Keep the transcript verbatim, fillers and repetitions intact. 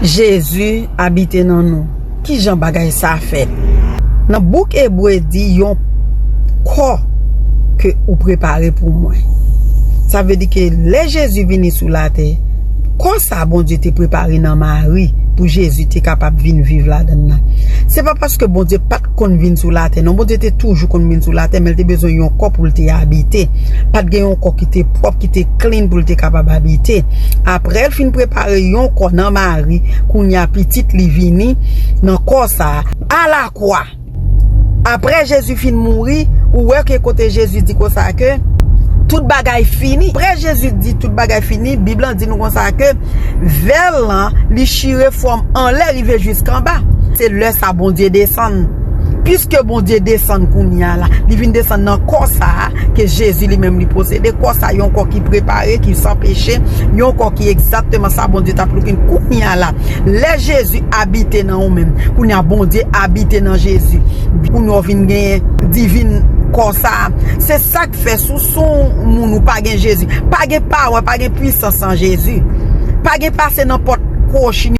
Jezi abite nan nou. Ki jan bagay sa fèt? Nan bouk Ebre di yon kò ke ou prepare pou mwen. Sa vle di ke lè Jezi vini sou latè, kò sa Bondye te prepare nan Mari pou Jezi te kapab vin viv ladan l nan. Se pa paske Bondye pa t konn vin sou latè non, Bondye te toujou konn vin sou latè, men l te bezwen yon kò pou l te abite. Pa t gen yon kò ki te pwòp, ki te clean pou l te kapab abite. Apre l fin prepare yon kò nan Mari, kounye a pitit li vini nan kò sa a, alakwa. Apre Jezi fin mouri, ou wè ke kote Jezi di konsa ke tout bagay fini. Apre Jezi di tout bagay fini, Bib lan di nou konsa ke vèl lan, li chire fòm anlè rive jiskanba. Se lè sa Bondye desann. Piske Bondye desann kounye a la, li vin desann nan kò sa a ke Jezi li menm li posede. Kò sa a, yon kò ki prepare, ki san peche, yon kò ki egzakteman sa Bondye t ap looking kounye a la. Lè Jezi abite nan ou menm, kounye a Bondye abite nan Jezi. Kounye a w vin genyen divin kò sa a. Se sa k fè si w se yon moun ou pa gen Jezi, pa gen pawè, pa gen pwisans san Jezi. Pa gen pase nan pòt kwochi.